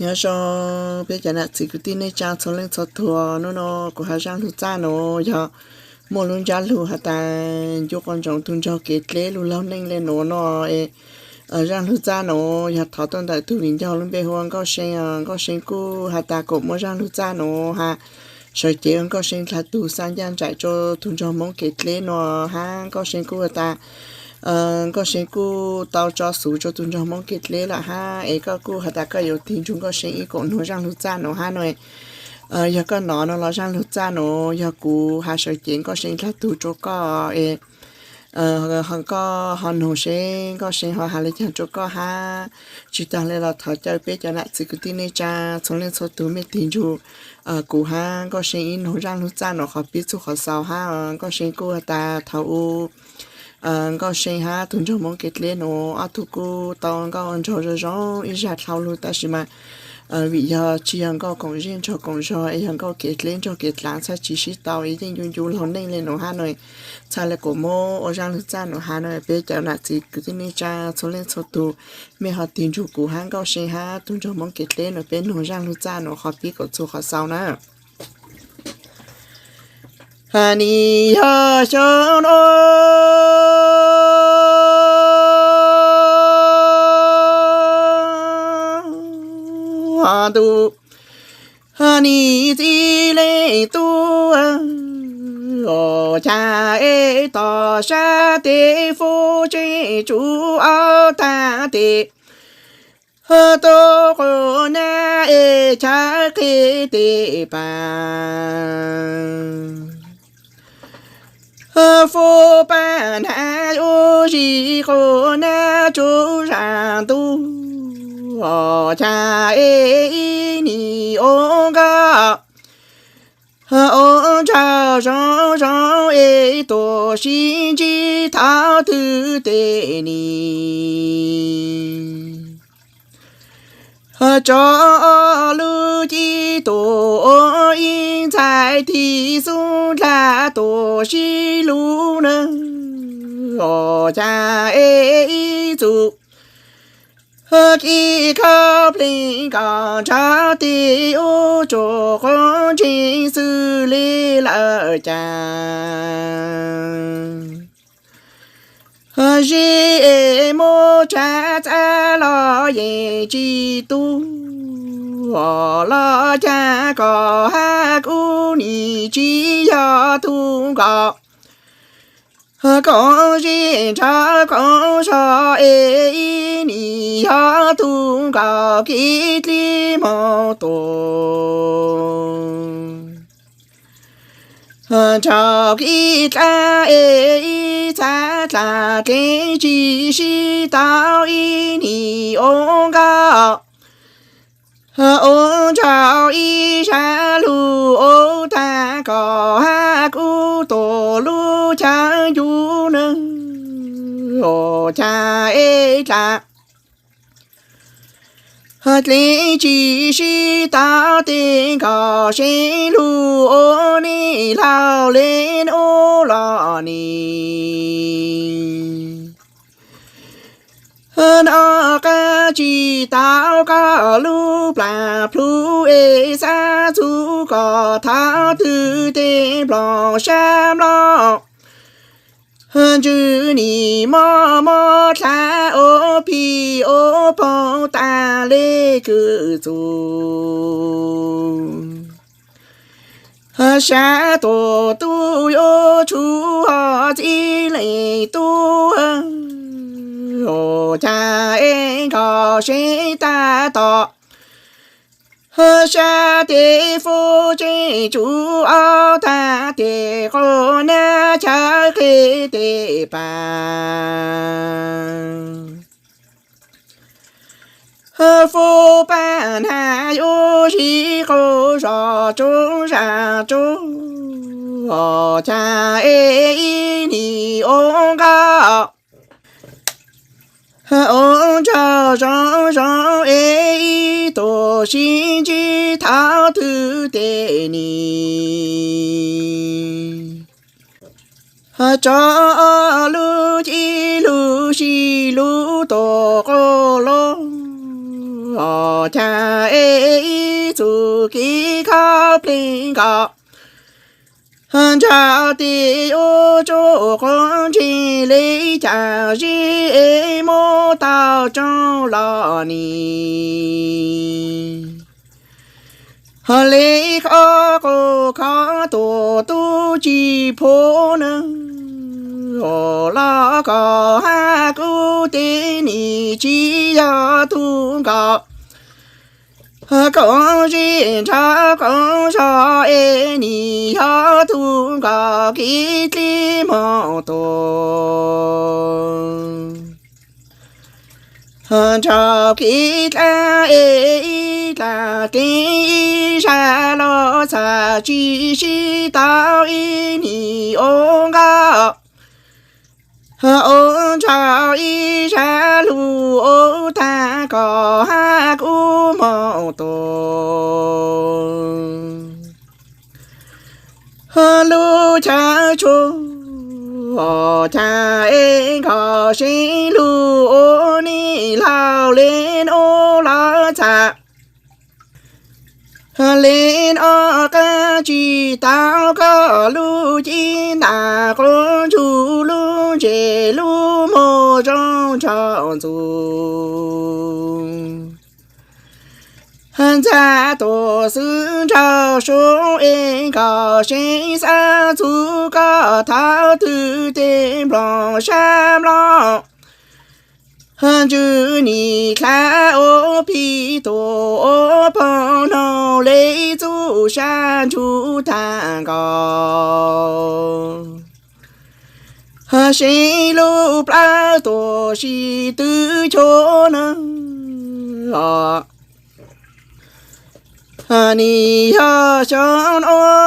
Nyob zoo peb cov nam txiv kwv tij neej tsa txhua leej txhua tus. Hnub no kuv ho zaj lug txaj nuav yog muaj lub ntsab lug has tas ncu quas ntsoov tug ntsoog kev dleb lug laug neej le nuav no. Zaj lug txaj nuav yog thov tuaj ntawm tug viv ncaus lub npe hu ua Nkauj See. Nkauj See kuj has tas kuas muaj zaj lug txaj nuav has sawv cev Nkauj See dlaag tug xaa ncaj nraim rua tug ntsoog Moob kev dleb nuav hab. Nkauj See kuj has tas Nkauj See kuj tau tso xuv rua tug ntsoog Moob kev dleb lawm hab, es koj kuj has tas koj yuav tig nrug Nkauj See ib koom noog zaj lug txaj nuav hab no. Yog koj nov nuav los zaj lug txaj nuav yog kuv has sawv cev Nkauj See dlaag tug rua koj es koj ho noog seb Nkauj See ho has le caag rua koj hab. Tsi taag le los thov caw peb cov nam txiv kwv tij neej tsa txhua leej txhua tus mej tig nrug kuv hab Nkauj See ib noog zaj lug txaj nuav qhov pib txug qhov xaus hab. Nkauj See kuj has tas thaum u Nkauj See hab tug ntsoog Moob kev dleb nuav ob tug kuj tau nkauj nraug zoo zoo ib zag dlhau lug tab sis mas vim yog tsi yog nkauj koom zej nraug koom zog es yog nkauj kev dleb nraug kev dlaav txhaj tsi sib tau es yeej ncu ncu laug neej le nuav hab no. Txhaj le kuas muab ua zaj lug txaj nuav hab no peb cov nam txiv kwv tij neej tsa txhua leej txhua tus mej ho tig nrug kuv hab Nkauj See hab tug ntsoog Moob kev dleb nuav peb noog zaj lug txaj nuav qhov pib kuas txug qhov xaus na. Nim yog xyoo nuav ntuj nim txi leej tub, cas es tom sab tes fub tseem tsuv ob tag tes, tub quas nab es chaw qhe tes pas. Fub paj hnav ub zis quas nab tsuv zam ntuj, cas es ib nim ua nkauj ua nraug zoo zoo es tuam sib ntsib thaum twg tes nim tso lub cib tus ua ib ntxhais tig xub ndlaj tuam sib lug na, cas es ib txug kib khaub plees nkaus nrov tes ub tsuas quav ntseeg xws li lawm cas. Zeb es muab tsav txav los yeej tsis tu, los cas kom hab kub nim tsis yog tug nkaus koom zej nraug koom zog es ib nim yog tug nkaus kev dleb moog tuam nraug kev dlaav es ib txha dlaag dlev tsis sib tau ib nim ua nkauj ua nraug ib zag lug ua tag kom hab kub tuam lub chaw ncu na, cas es dlaag dlev tsis sib tau tes nkaus seev lug ua neej laug le ub los nim noj qab tsis tau koj lub plag plhu es xav txug koj thaum twg tes nplooj sab nplooj ntsws nim mob mob dlha ua phim ua phoom tag le kws txug sab tuam tub yuav tshuv ho txi leej tub, cas es nkaus seev tag tom sab tes fub tseem tsuv ob tag tes quas nab chaw qhe tes pas. Fub paj hnav ub zis quas zos tsuv zam tsuv, cas es ib nim ua nkauj ua nraug zoo zoo es ib tuam sib ntsib thaum twg tes nim tso lub cib lug sib lug tuam quas lug Os cas es ib txuj kev khob plig nkaus, nrog tej ub tsuj quav ntseg li cas zib es muab tau tsob los nim. Li qhov qus khov tuam tub tsis phuv na, los kom hab kub tej nim tsis yog tug nkaus. Koom zej nrog koom zog es nim yog tug nkaus kev dleb moog tuaj. Nrog kev dlaab es ib dlaab dlev ib zag los txhaj tsis sib tau ib nim ua nkauj. Ua nraug ib zag lug ua tag kom hab kub moog tuaj. Lub chaw tshua cas es nkawd seev lug ua nij laug le nuav los txhaj le nuav qaab tsis tau koj lub cev ntaag quav ntsug lub ntsej lub muag zoo nraug ntxuv. Ntxhab tuaj xwb nraug sua es nkawd seev xaav txug koj thaum twg tej nplooj sab nplooj ntsws nim dlha ua pig tuaj ua phooj noog le txuj sab ntsug tag nkaus. Seev lub plawv tuaj sib tw chua na, nim yog xyoo nuav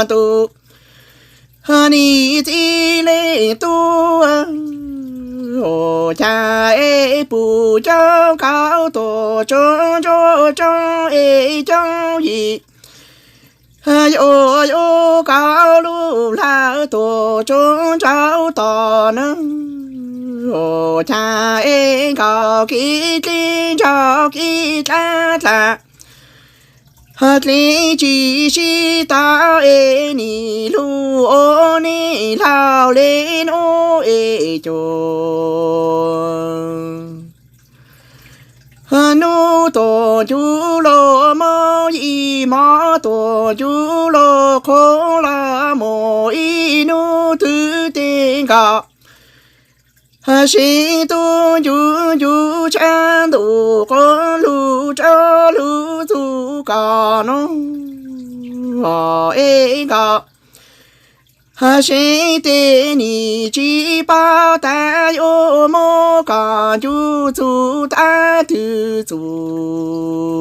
ntuj nim txij leej tub, ua cas es pum coob koj tuaj tsob ntsuab tsob es coob yim. Yuav yuav koj lub hlawv tuaj tsob ntsuab tom na, ua cas es nkawd kev dleb nrog kev dlaab dlaab dleb tsis sib tau es nim lug ua nij laug le nuav es cuag nub tuaj ncuv lug mob yim, mob tuaj ncuv lug qhuav los mus ib nub twg tej nkaus. Seev tuaj ncuv ncuv tshab ntuj quav lug rov lug txug koj nuav es nkaus. Seev tej nim tsis paub tas yuav muab koj ncuv txug thaum twg txug.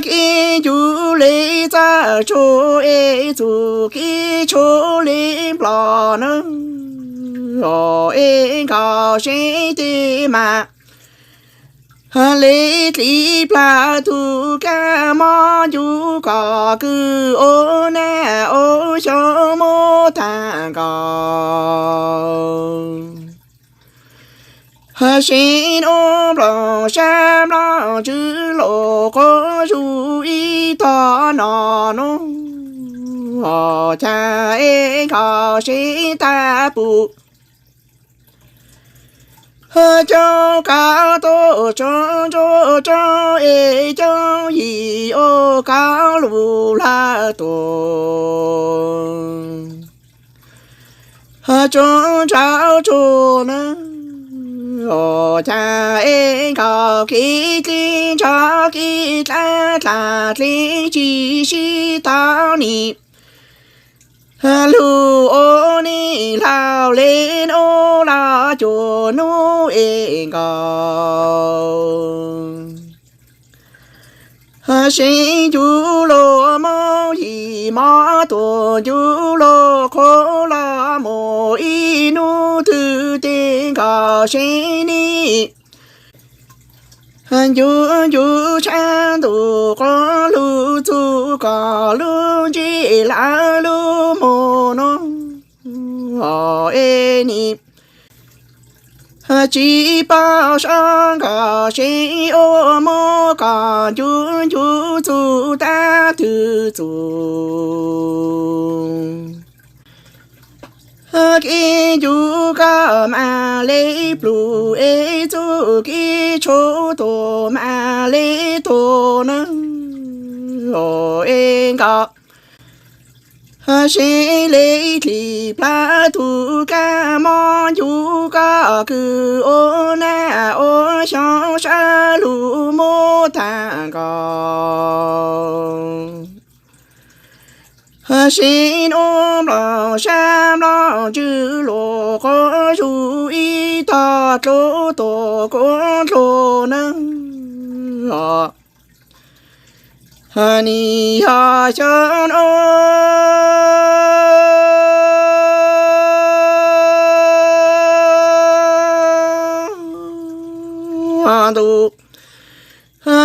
Kev ncuv le txawj tshua es txug kev tshua le nplog na, es nkaus seev tej mas le dlib plawg tug kab mob ncuv koj kwv ua naj ua xyoo muab tag nkaus. Seev nuav nplooj sab nplooj ntsws lug quav zug ib tog no nuav, cas es nkaus seev tag pum coob koj tuaj tsob ntsuab tsob es coob yim ua koj lub hlawv tuaj tsob ntsuab tsuag na, ua cas es nkaus kev dleb nrog kev dlaab dlaab dleb tsis sib tau nim lug ua nij laug le nuav los cuag nub es nkaus. Seev ncuv lug mob yim, mob tuaj ncuv lug qhuav los mus ib nub twg tej nkaus seev nij Ncu ncu tshaj ntuj quav lug txug kom lub ntsej lawv lub muag no es nim tsis paub sab nkaus seb ua muab kom ncu ncu txug tab twg txug. Kev ncu koj mam le plug es txuj kev tshuaj tuag mam le tuag na es nkaus seb le dlim plawv tug kab mob ncu koj kws ua nag ua xyoo sab lug muab tag nkaus. Sib nub nplooj sab nplooj ntsws luag quav zug ib tog dlua tuag kuv dlua na nim yog xyoo nub ntuj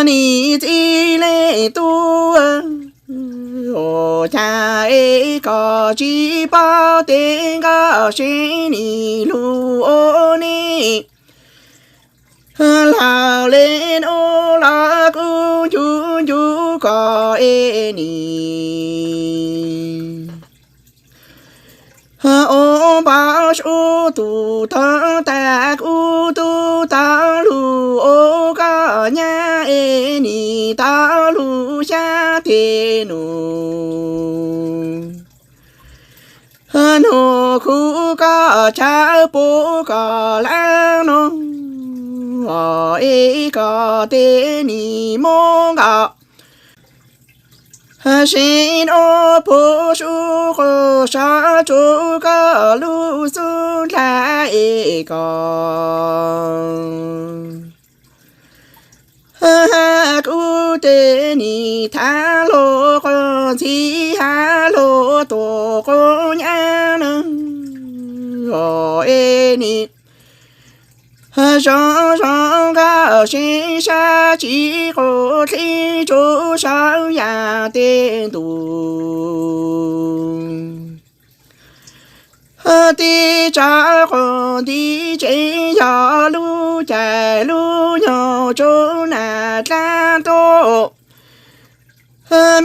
nim txij leej tub ua cas es koj tsis paub tes nkoj seb nim lug ua nej laug le nub los kuv ncu ncu koj es nim ua npau suav tus tog tas kuv tub tau lug ua koj nyab es nim tau lug xyab tes nug nug khuv koj chaw puv koj lab nug es koj tes nim muab nkaus seb nub puv sub quas sov tsuav koj lub xub dlawg es koj kuv tes nim thav luag quas ntxhib hav luag tuag quas nyab nug es nim zoo zoo nkauj sib sab tsis quas dlib tsuj sawv yam tes ntuj tib tsa quas nti tsev yog lub caij lub nyoog tsuj nas dlaab tuaj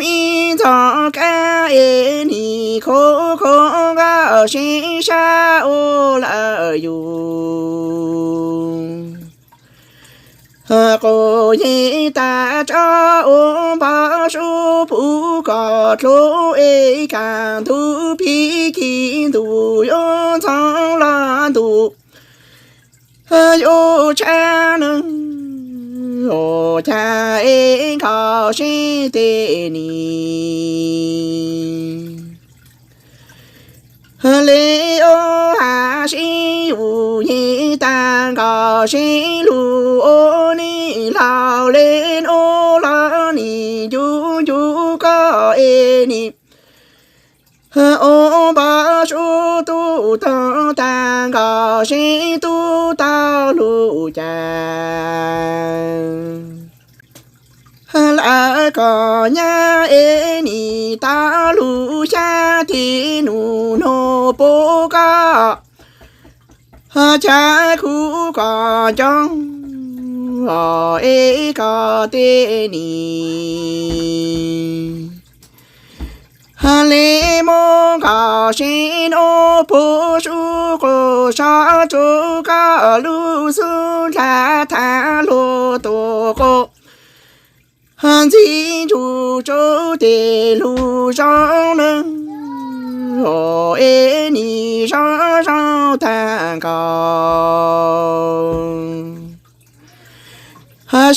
mi ntxog kab es nim khuv khuv nkauj sib sab ua lawm yus quas yeej tas tso ua npau suav puv kom dlua es kaj ntug pib kis ntug yuav ntxhov los ntug yuav tshab nug ua cas es nkoj sib tes nim le ua has sib yus yeej tas nkoj sib lug ua nej laug le nub los nim ncu ncu koj es nim ua npau suav tub tog tas nkoj sib tub tau lug cas lawm koj nyab es nim tau lug xyab tes nug nug puv koj chaw khuv koj ncoo es koj tes nim le muab nkoj sib nub puv sub quas sov tsuav koj lub xub dlawg thav luag tuag quas ntxhib ntsuj tsuv tes lug zoo nug es nim zoo zoo tag nkaus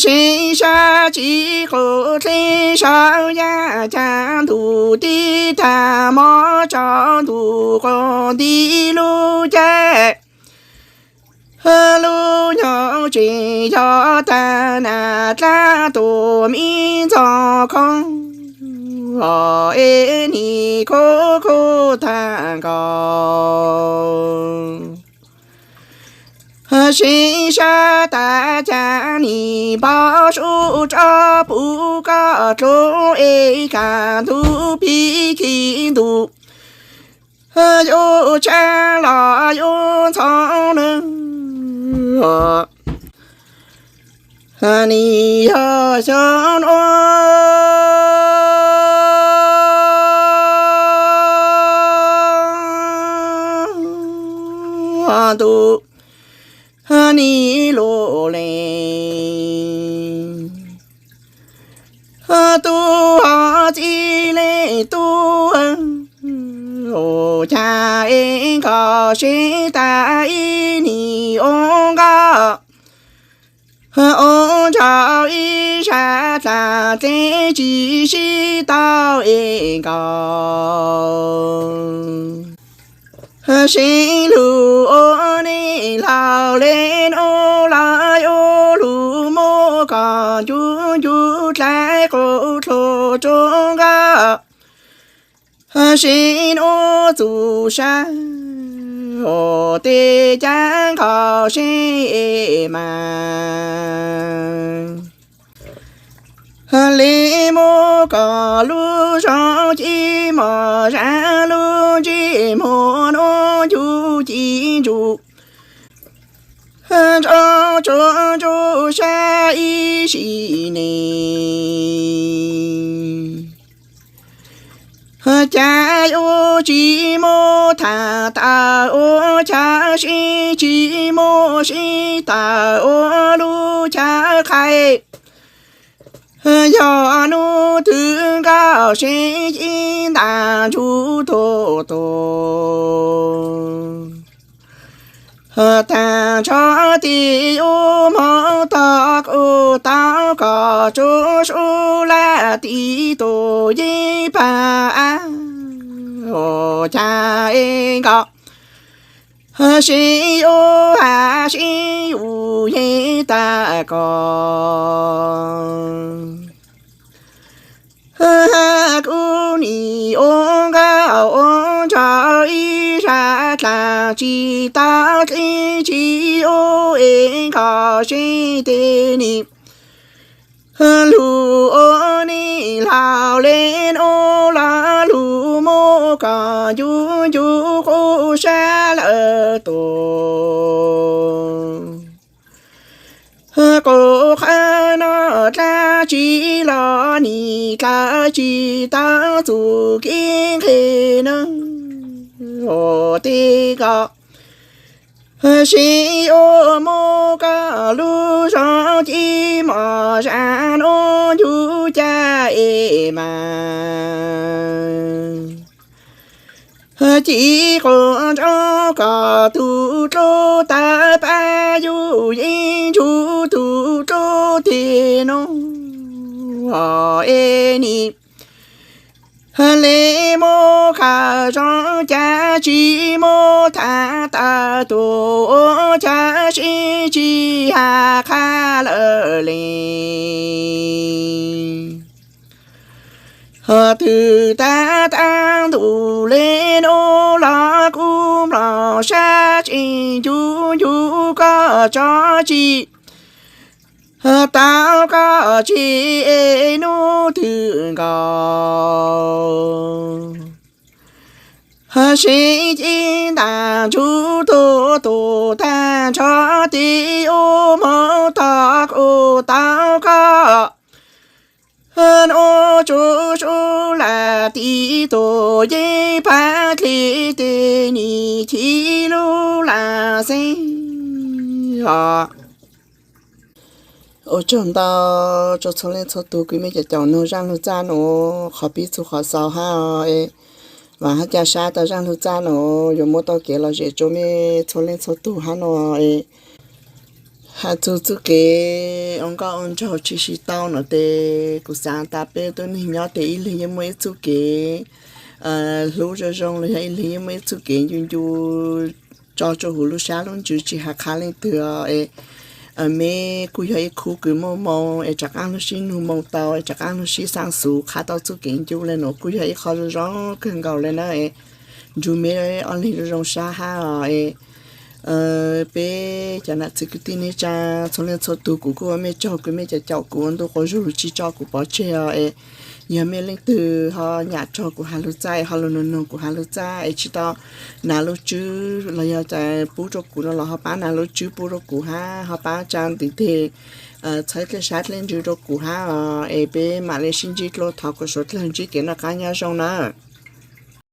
sib sab tsis quas dlib sawv yam cas ntug tib tag mob tso ntug quas nti lub caij lub nyoog tseem yog tag nas dlaab tuaj mi ntxog khoob es nim khuv khuv tag nkaus Sib sab tas cas nim npau suav rov puv koj dlua es kaj ntug pib khi ntug yuav tshaj los yuav ntxhov na. Nim yog xyoo nuav ntuj nim lug le, tub ho txij le tub, ua cas es nkaus seb tas ib nim ua nkauj ua nraug ib sab dlaag dleb tsis sib tau es nkaus. Sib lug ua neej laug le nuav los yuav lug muab koj ncu ncu dlai quas dlua rua nkauj. Sib nuav txug sab ua tej caj nkaus seb mas le muab koj lub zog ci mos zam lub ntsej muag nuav ncu ci ntsuj nrov tsuag ntsuag sab ib sim neej. Cas yuav tsis muab tham tawm ua chaw sib, tsis muab sib tawm ua lub chaw qhais. Yog nub twg nkauj seb ib ntas ntsug tuag tuag. Tag nrho tes yuav moog tog kuj tau koj tsuj sub laj tiv tuag yeej pag av, ua cas es nkaus seb yuav has seb yus yeej tag koj. Kuv nim ua nkauj ua nraug ib zag dlaag tsis tau dleb tsis yuav es nkaus seb tej nim lug ua neej laug le nuav los lug muab koj ncu ncu quas sab lawm tuag. Quas qhov no dlaab tsi los nim dlaab tsi tau txuj kev nqeg na, ua tej koj seb yuav muab koj lub zog ci mos zam nuav ncu ca es mas ci quas nrov koj tug dluab tawg pab yus yeej ntsug tug dluab teg nuav es nim le muab koj zog ca tsis muab tham tawm tuag ua cas seb tsis has qha lawm le. Twg tag tag ntuj le nuav los kuv mloog sab tsees ncu ncu koj tso tsis tau koj tsev es nub twg nkaus seb ib ntas ntsug tuag tuag tag nrho tes yuav moog tog kuj tau koj nuav tsuj sub laj tiv tuag yeej pag dleb tej nim chim lub laj xeeb os. Ua tsaug ntau rua txhua leej txhua tug kws mej cov caum nug zaaj lug txaj nuav qhov pib txug qhov xaus hab os. Vaam hab ca sab tau zaaj lug txaj nuav yuav muab tau kev lom zem rua mej txhua leej txhua tug hab nuav es. Has txug txuj kev ua nkauj ua nraug tsis sib tau nuav tes kuv xaav tas peb tuab neeg nyob tes ib leeg yeej muaj ib txuj kev hlub zoo zoo los yog ib leeg yeej muaj ib txuj kev ncu ncu tso rua huv lub sab lub ntsws tsis has qha leej twg os. Meb kuj yog ib khub kws muaj moo es rov qaab lug sib nug moo tau es rov qaab lug sib xaav xuv qha tau txuj kev ncu le nuav kuj yog ib qho zoo zoo kawg nkaus le na. Nrug meb ob leeg zoo zoo sab hab os. Peb cov nam txiv kwv tij neej tsa txhua leej txhua tus, kuv kuj ua mej tsaug kws mej caum kuv ua ntuj quas zug, tsi tso kuv pov tseg os. Es yog mej leej twg ho nyam raug kuv has lug txaj, ho lug nug nug kuv has lug txaj es tsi tau nav lub tswb los yog pub rua kuv no los ho pab nav lub tswb pub rua kuv hab ho pab tsa ntiv teg, txhawb dlej sab dlej ntsws rua kuv hab os. Es peb mam le sib ntsib dlua, thov kuas suav dlawg ntsib kev noj qaab nyob zoo na.